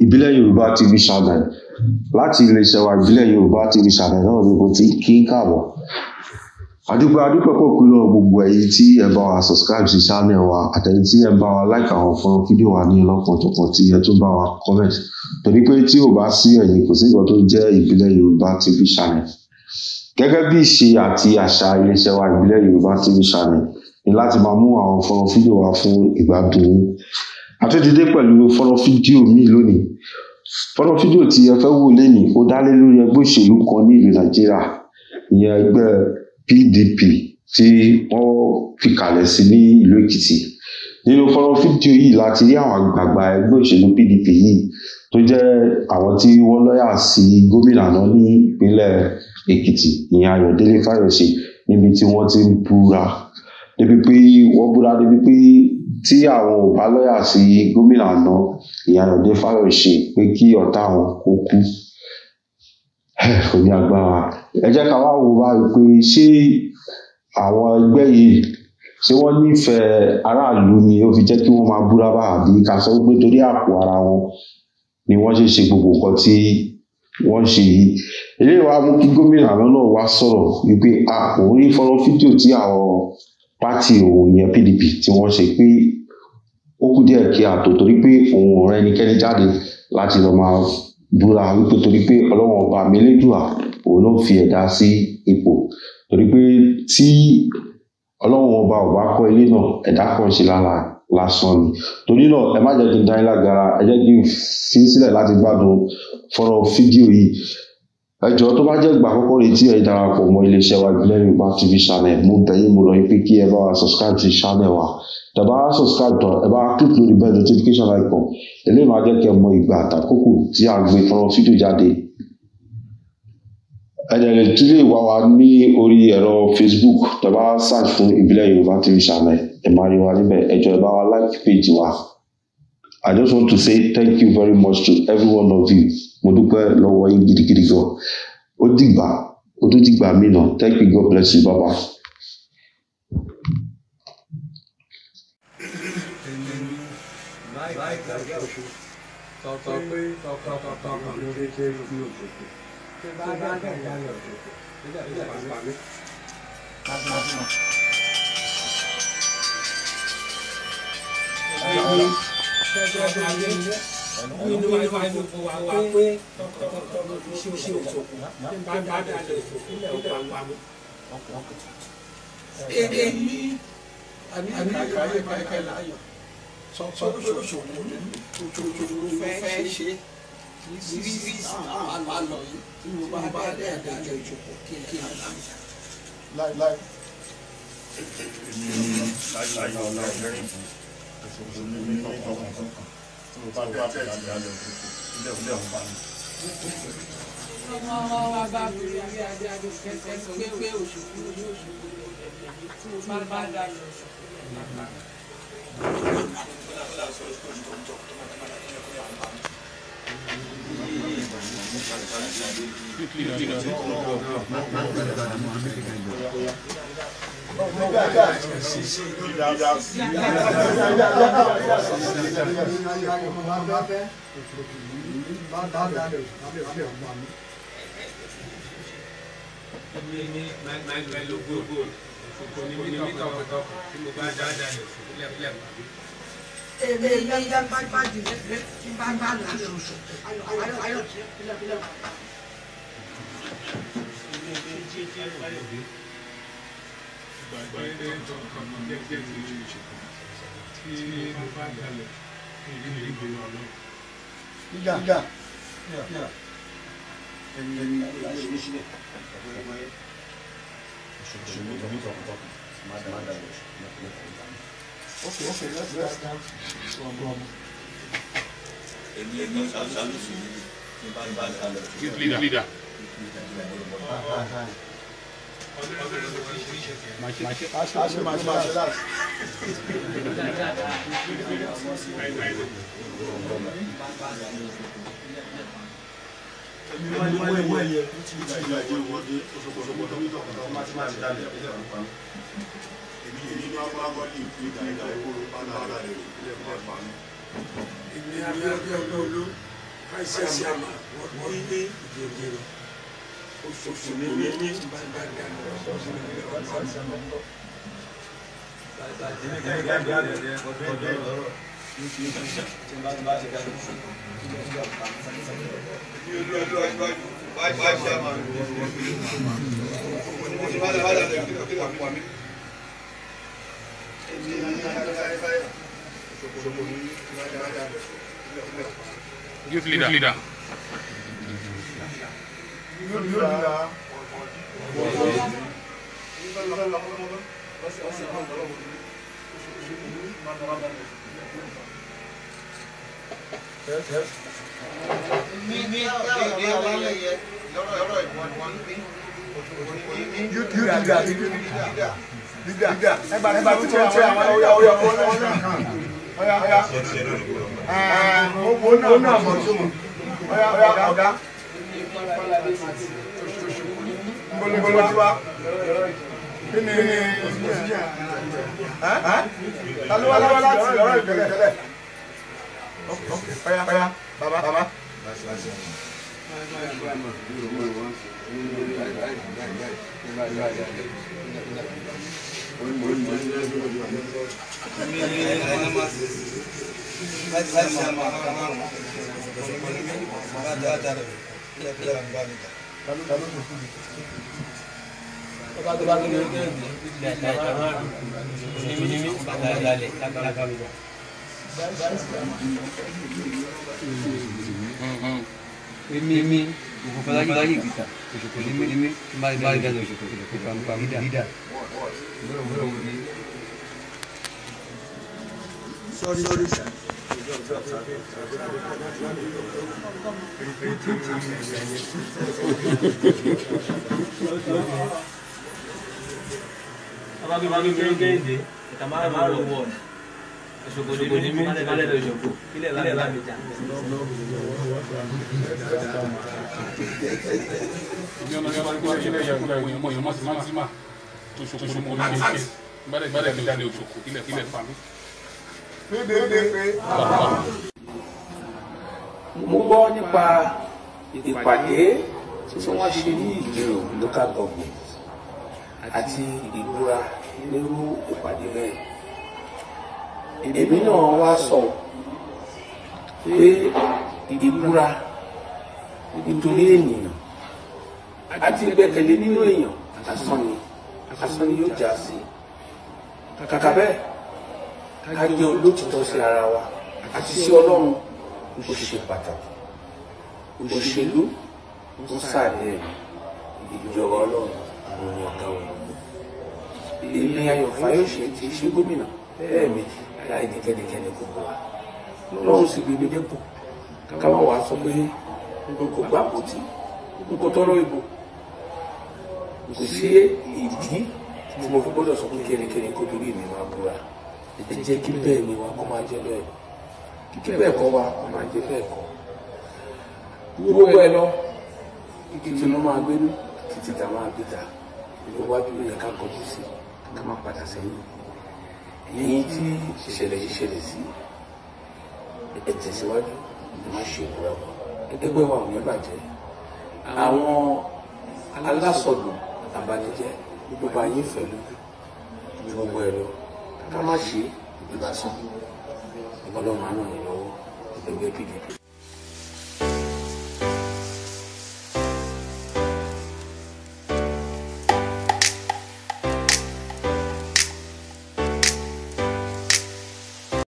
Ìbílẹ̀ Yorùbá TV channel. Láti iléeṣẹ́ wa Ìbílẹ̀ Yorùbá TV channel náà ni mo ti kí ń káàbọ̀. Adúpẹ́ adúpẹ́ pọ̀ kúrò gbogbo ẹ̀yin tí ẹ bá wa subscribe sí channel wa, àtẹ̀yin tí ẹ bá wa like àwọn fọ́nrán fídíò wa ní ọlọ́kan-ò-jọ̀kan, tí ẹ tún bá wa comment. Torí pé tí ò bá sí ẹ̀yin, kò sí nǹkan tó jẹ́ Ìbílẹ̀ Yorùbá TV channel. Gẹ́gẹ́ bí ìṣe àti àṣà iléeṣẹ́ wa Ìbílẹ̀ Yorùbá TV channel ní láti máa mú àwọn fọ́nrán fídíò wa fún ìgbádùn yín. A tún ti dé pẹ̀lú fọ́nrán fídíò míì lónìí. Fọ́nrán fídíò tí ẹ fẹ́ wò lénìí, ó dá lé lórí ẹgbẹ́ òṣèlú kan ní ìlú Nàìjíríà, ìyẹn ẹgbẹ́ PDP tí wọ́n fi kalẹ̀ sí ní ìlú Èkìtì. Nínú fọ́nrán fídíò yìí láti rí àwọn àgbààgbà ẹgbẹ́ òṣèlú PDP yìí tó jẹ́ àwọn tí wọ́n lọ́yà sí gómìnà náà ní ìpínlẹ̀ Èkìtì, ìyẹn Ayọ̀délé Fáyọ̀ṣe, níbi tí wọ́n ti ń búra. Débi pé wọ́n búra débi pé tí àwọn ò bá lọ́yà sí gómìnà náà, ìyẹn Ayọ̀délé Fáyọ̀ṣe, pé kí ọ̀tá àwọn kó kú. Kò ní agbára. Ẹ jẹ́ ká wá wo báyìí pé ṣé àwọn ẹgbẹ́ yìí, ṣé wọ́n nífẹ̀ẹ́ aráàlú ni ó fi jẹ́ kí wọ́n máa búra bá, àbí ká sọ pé torí àpò ara wọn ni wọ́n ṣe ṣe gbogbo nǹkan tí wọ́n ṣe yìí. Eléyìí wá mú kí gómìnà náà wá sọ̀rọ̀ wípé a òun rí fọ́nrán fídíò tí àwọn pátì òun yẹn PDP tí wọ́n ṣe, pé ó kù díẹ̀ kí àtò, torí pé òun ò rán ẹnikẹ́ni jáde láti lọ máa búra, wípé torí pé Ọlọ́run ọba mi Elédùà òun ló fi ẹ̀dá sí ipò, torí pé tí Ọlọ́run ọba ò bá kọ́ ilé náà, ẹ̀dá kan ṣe lára lásán ni. Torí náà, ẹ má jẹ́ kí n dá yín lágara, ẹ jẹ́ kí n fi sílẹ̀ láti gbádùn fọ́nrán fídíò yìí. Ẹ jọ̀ọ́, tó bá jẹ́ ìgbà àkọ́kọ́ rèé tí ẹ darapọ̀ mọ́ iléeṣẹ́ wa Ìbílẹ̀ Yorùbá TV channel, mo bẹ̀ yín, mo rọ̀ yín pé kí ẹ bá wa subscribe sí channel wa. Tẹ́ bá subscribe tán, ẹ bá click lórí bell notification icon. Eléyìí máa jẹ́ kí ẹ mọ ìgbà àtàkókò tí a gbé fọ́nrán fídíò jáde. Ẹ dẹ̀ lè tún lè wá wa ní orí ẹ̀rọ Facebook. Tẹ́ bá search fún Ìbílẹ̀ Yorùbá TV channel, ẹ máa rí wa níbẹ̀. Ẹ jọ̀ọ́, ẹ bá wa like page wa. I just want to say thank you very much to every one of you. Mo dúpẹ́ lọ́wọ́ yín gidigidi gan. Ó dìgbà, ó tún dìgbà mí náà. Thank you, God bless you, bye bye. Sọ pé tọkàntọkàn ló ṣe ṣe fi òṣèlú tó bá dàgbà lọ ilé pa mí. Nínú ìwà wa pé tọkàntọkàn ló ṣe ṣe òṣèlú tó bá dàgbà ilé pa mí. Èmi àní àkàyè kàkà láyọ̀ sọ pé òṣèlú fẹ́ ṣe ní àlọ́ yìí tí mo bá dẹ̀ dájọ́ ìjókòó kí n láì. Láì. Èmi ní ọlá ọ̀rẹ́ òṣèlú ní tọkàntọkàn tí mo bá dé àjálẹ̀ ilé ilé ọ̀pá mi. Ọmọ wa bá bèrè ayé adé adé kẹsẹ̀ pé òṣèlú tí mo bá dájọ́ òṣèlú. Youth leader. Èmi Abíọ́dún Olú fáìsì àmà wọ́n ní Ìjẹ̀rò. Òṣogbo ní mí tí bá dà lọ ilẹ̀ ọ̀pá mi. Youth leader. Èmi Ògúnfọláyé Ìgbìtà Òṣogbo ní mí bá dà lọ Òṣogbo leader. Sorry, sir. Mo gbọ́ nípa ìpàdé tí wọ́n ṣe ní Ìjẹ̀rò local government àti ìbúra nírú ìpàdé bẹ́ẹ̀. Èmi náà wá sọ pé ìbúra nítorí ènìyàn àti ìgbẹ́kẹ̀lé nínú èèyàn asán ni yóò já sí. Kàkà bẹ́ẹ̀ ká jẹ́ olótìtọ́ sí ara wa àti sí Ọlọ́run ó ṣe pàtàkì. Òṣèlú ń sàlẹ̀ ìjọba Ọlọ́run òun ni ọ̀gá òun. Èmi Ayọ̀ Fáyọ̀ṣe ti ṣe gómìnà lẹ́ẹ̀mejì láì ní kẹ́nikẹ́ni kò bọ̀ wá. Ọlọ́run sì gbé mi dépò ká má wàá sọ pé n kò gbà pòtí n kò tọrọ ìbò. Kò sí ìdí tí mo fi gbọ́dọ̀ sọ pé kẹ́nikẹ́ni kó torí mi máa búra. Ẹ jẹ́ kí bẹ́ẹ̀ ni wa kó máa jẹ́ bẹ́ẹ̀, kí bẹ́ẹ̀ kọ́ wa kó máa jẹ́ bẹ́ẹ̀ kọ́. Gbogbo ẹ lọ títí ló máa gbénú títí tá máa gbé ta iwájú ló yẹ ká kọjú sí ká má padà sẹ́yìn. Èyí tí ìṣẹ̀lẹ̀ yìí ṣẹlẹ̀ sí ẹ tẹ̀síwájú, ẹ má ṣe ìbúra mọ́. Ẹgbẹ́ wa ò ní bàjẹ́. Àwọn alásọdùn àbànújẹ́ gbogbo ayé fẹ́ lójú ju gbogbo ẹ lọ ká má ṣe ìbásàn. Ọlọ́run á ràn yín lọ́wọ́. Ẹgbẹ́ PDP.